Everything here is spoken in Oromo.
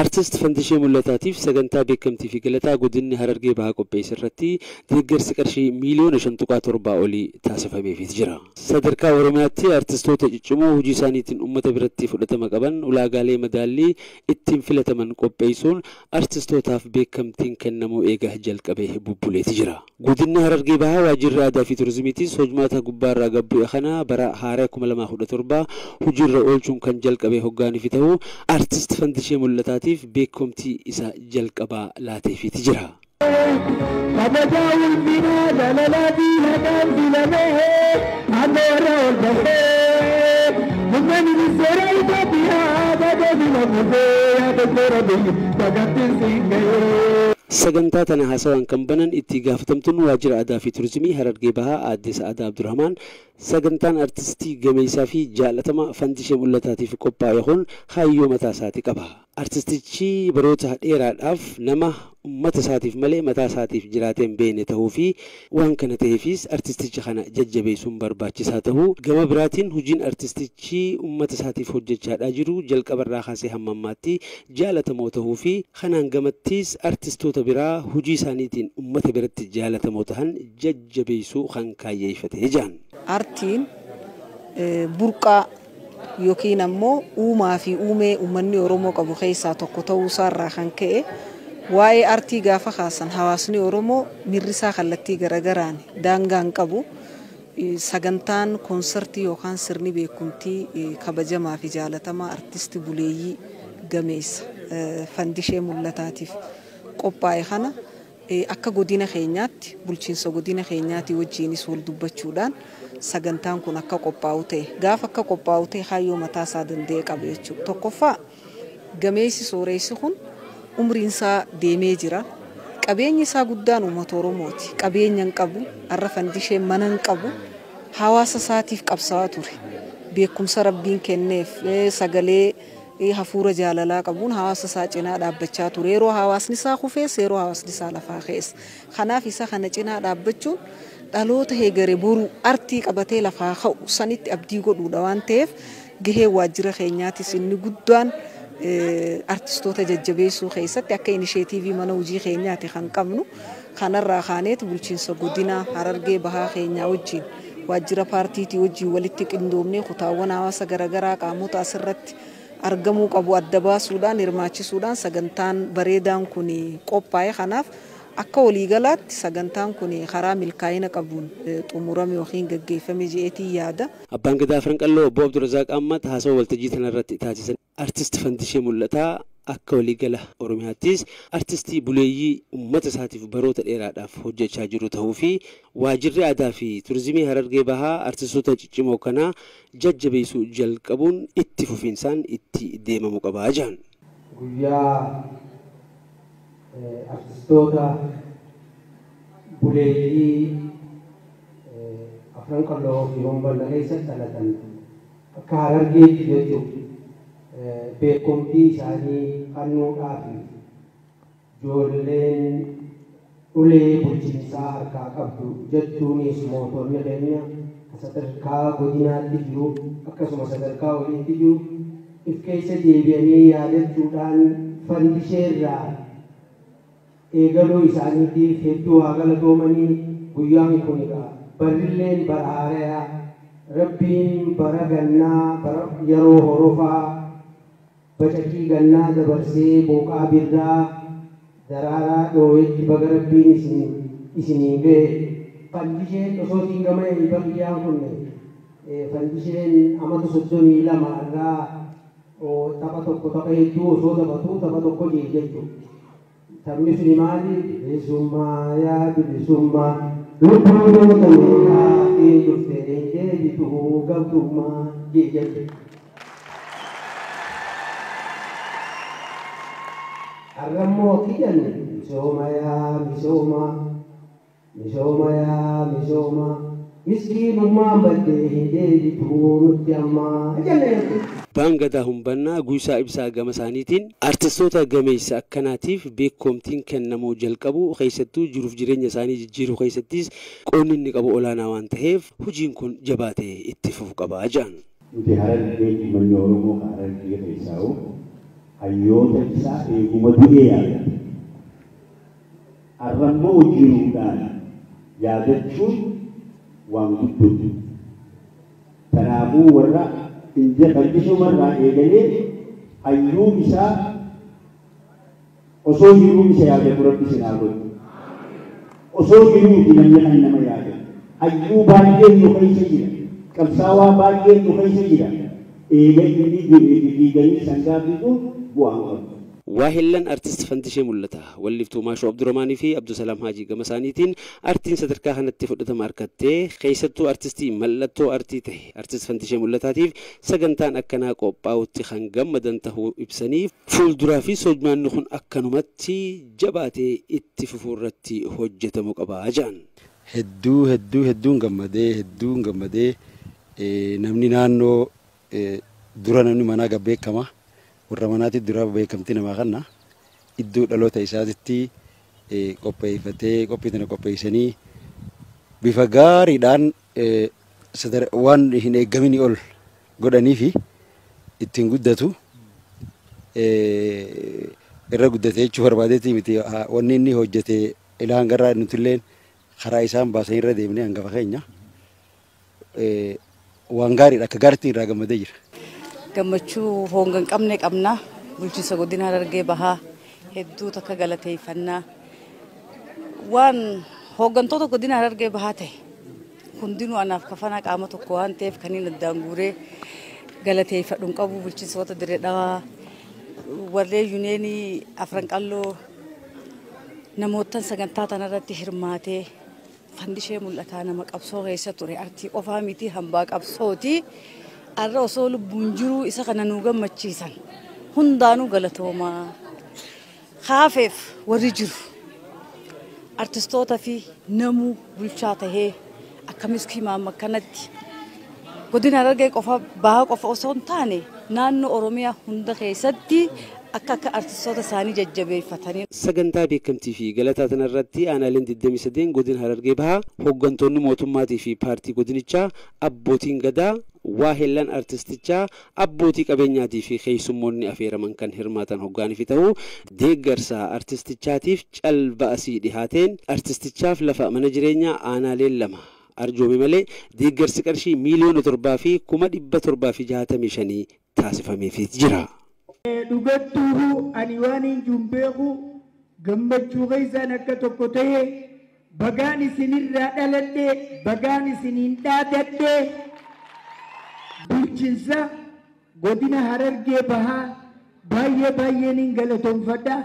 Artist Fantishee Mul'ataatiif sagantaa beekamtii fi galataa godinni Harargee Bahaa qopheesse irratti deeggarsi qarshii miiliyoona 5.7 olii taasifameefii jira. Sadarkaa Oromiyaatti artistoota ciccimoo hojii isaaniitiin uummata biratti fudhatama qaban ulaagaalee madaallii ittiin filataman qopheessuun artistootaaf beekamtiin kennamuu eega jalqabee bubbuleeti jira. Godinni Harargee Bahaa waajjirri aadaa fi turizimiitis hojmaata gubbaarraa gad bu'e kana bara haaraa 2017 hojiirra oolchuun kan jalqabe hoggaaniif ta'u artist Fantishee Mul'ataatiif beekamtii isa jalqabaa laateefiiti jira. Kabajaa ulfinaa jaalalaa fi haqaan filamee aangoo ol bahee muummeen ministeera Itoophiyaa baga filamee yaada seera biyya sagantiin siin gahee. Sagantaa tana haasawaan kan banan itti gaafatamtuun waajjira aadaa fi turizimii Harargee Bahaa aadde Sa'aadaa Abdurrahmaan sagantaan artistii gameessaa fi jaalatama Fantishee Mul'ataatiif qophaa'e kun kaayyoo mataa isaatii qaba. Artistichi baroota dheeraadhaaf nama uummata isaatiif malee mataa isaatiif jiraatee hin beekne ta'uu fi waan kana ta'eefis artisticha kana jajjabeessuun barbaachisaa ta'uu gama biraatiin hojiin artistichi uummata isaatiif hojjechaadhaa jiru jalqabarraa kaasee hamma ammaatti jaalatamoo ta'uu fi kanaan gamattis artistoota biraa hojii isaaniitiin uummata biratti jaalatamoo ta'an jajjabeessuu kan kaayyeeffatee jiran. Artiin burqaa yookiin ammoo uumaa fi uumee uummanni Oromoo qabu keessaa tokko ta'uu isaarraa kan ka'e waa'ee artii gaafa kaasan hawaasni Oromoo mirrisaa kallattii garagaraan daangaan qabu sagantaan koonsartii yookaan sirni beekumtii kabajamaa fi jaalatamaa artistii buleeyyii gameessa Fantishee Mul'ataatiif qophaa'e kana akka godina keenyaatti bulchiinsa godina keenyaatti wajjiinis wal dubbachuudhaan sagantaan kun akka qophaa'u ta'e gaafa akka qophaa'u ta'e kaayyoo mataa isaa danda'e qaba jechuudha. Tokkoffaa gameessi sooressi kun umriin isaa deemee jira. Qabeenyi isaa guddaan uummata Oromooti. Qabeenya hin qabu, har'a Fantishee mana hin qabu, hawaasa isaatiif qabsaa'aa ture. Beekumsa rabbiin kenneef sagalee hafuura jaalalaa qabuun hawaasa isaa cinaa dhaabbachaa ture. Yeroo hawaasni isaa kufees yeroo hawaasni isaa lafaa ka'es. Kanaaf isa kana cinaa dhaabbachuun dhaloota heegare boruu artii qabatee lafaa ka'u sanitti abdii godhuudha waan ta'eef gahee waajjira keenyaatis inni guddaan artistoota jajjabeessuu keessatti akka inisheetiivii mana hojii keenyaati kan qabnu kanarraa kaaneet bulchiinsa godina Harargee Bahaa keenyaa wajjin waajjira paartiitii wajjin walitti qindoomnee kutaawwan hawaasa garaagaraa qaamota asirratti argamuu qabu adda baasuudhaan hirmaachisuudhaan sagantaan bareedaan kun qophaa'e. Kanaaf akka waliigalaatti sagantaan kun karaa milkaa'ina qabuun xumurame yookiin gaggeeffame je'eetii yaada. Abbaan Gadaa Afran Qalloo obbo Abdurrazaaq Ahmad haasawaa waltajjii tanarratti taasisan artist Fantishee Mul'ataa akka waliigala Oromiyaattis artistii buleeyyii uummata isaatiif baroota dheeraadhaaf hojjechaa jiru ta'uu fi waajjirri aadaa fi turizimii Harargee Bahaa artistoota ciccimoo kanaa jajjabeessuu jalqabuun itti fufiinsaan itti deemamuu qabaa jiran. Guyyaa artistoota buleeyyii Afran Qalloo fi Humbanna keessa dhalatan akka Harargeetti jechuudha. Beekumtii isaanii kennuudhaaf ijoolleen ulee bulchiinsaa harkaa qabdu jechuunis mootonni keenya sadarkaa godinaatti jiru akkasuma sadarkaa oliitti jiru if keessa deebi'anii yaadachuudhaan Fantisheerraa eegaluu isaaniitiif hedduu haa galatoomanii. Guyyaan kun egaa barrilleen bara haarayaa rabbiin bara gannaa bara yeroo horofaa bacaqii gannaa dabarsee booqaa birraa daraaraa dhoowetti baga rabbiin isiniin ga'e. Fantisheen osoo siin gama eebba guyyaan kun Fantisheen amata 32 irraa tapha tokko tapha hedduu osoo taphatu tapha tokko jee jechuudha. Taphni suni maali? Bilisummaa yaa bilisummaa lubbuu gootameeraa dhuftee deebituu gabdummaa jee jechuudha. Har'ammoo akki jenne misooma yaa misooma misooma yaa misooma miskiinummaan baddee hin deebituu nutti ammaa jenne jechuudha. Abbaan Gadaa Humbannaa Guusaa Ibsaa gama isaaniitiin artistoota gameessa akkanaatiif beekamtiin kennamuu jalqabu keessattuu jiruuf jireenya isaanii jijjiiruu keessattis qoonni inni qabu olaanaa waan ta'eef hojiin kun jabaatee itti fufuu qaba jedhan. Nuti Harargee uummanni Oromoo Harargee keessaa'u Hayyoota isaa eeguma du'ee yaadata. Har'ammoo jiruudhaan yaadachuun waan guddooti. Kanaafuu warra fannishumarraa eegalee hayyuu isaa osoo jiruu isa yaadatu Rabbi isin haa godhu. Osoo jiruuti namni kan nama yaadatu. Hayyuu baay'een nu keessa jira. Qabsaawaa baay'een nu keessa jira. Eega inni du'e fiiganii sangaa fiiguun bu'aa hin qabu. Waahillan artist Fantishee Mul'ataa, Walliftuu Maashoo Abdurrahmaanii fi Abdusalaam Haajii gama isaaniitiin artiin sadarkaa kanatti fudhatama argattee keessattuu artistii mallattoo artii ta'e artist Fantishee Mul'ataatiif sagantaan akkanaa qophaa'utti kan gammadan tahuu ibsanii fuulduraa fi sojmaanni kun akkanumatti jabaatee itti fufuu irratti hojjetamuu qaba jedhan. Hedduu hedduu hedduun gammadee hedduun gammadee namni naannoo dura namni manaa beekama. Warra manaatti dura beekamtii namaa kanna iddoo dhaloota isaatitti qopheeffatee qophii tana qopheessanii bifa gaariidhaan waan hin eeggamin ol godhanii fi ittiin guddatu irra guddate jechuu barbaadeeti miti wanni inni hojjete ilaa hangarraa nutilleen karaa isaan baasanii irra deemnee hangafa keenya waan gaariidha akka gaariitti irraa gammadee jira. Gammachuu honga hin qabne qabna bulchiinsa godina Harargee Bahaa hedduu takka galateeffannaa waan hooggantoota godina Harargee Bahaa ta'e hundinuu anaaf kafanaa qaama tokko waan ta'eef kanneen addaan guuree galateeffadhu hin qabu bulchiinsoota Dirree Dhawaa warreen yuuneenii Afran Qalloo namootan sagantaa tanarratti hirmaatee Fandishee Mul'ataa nama qabsoo keessa ture artii qofaa miti hambaa qabsooti. Arra osoo lubbuun jiruu isa kana nu gammachiisan hundaanuu galatoomaa. Kaafeef warri jiru artistoota fi namuu bulchaa tahee akka miskiimaa amma kanatti godina Harargee qofa bahaa qofa osoo hin taane naannoo Oromiyaa hunda keessatti akka akka artistoota isaanii jajjabeeffatanii. Sagantaa beekamtii fi galataa kanarratti aanaaleen 23 godina Harargee Bahaa hooggantoonni mootummaatii fi paartii godinichaa abbootiin gadaa waahellan artistichaa abbootii qabeenyaatii fi keessummoonni affeeraman kan hirmaatan hoggaaniif ta'uu deeggarsa artistichaatiif calba'asii dhihaateen artistichaaf lafa mana jireenyaa aanaaleen 2 arjoome malee deeggarsi qarshii 7,765,000 taasifameefii jira. Dhugattuu ani waan hin jiru beeku gammachuu keessaan akka tokko ta'e bagaan isinirraa dhaladhe bagaan isiniin dhaadadhe bulchiinsa godina Harargee Bahaa baay'ee baay'een hin galatoomfadha.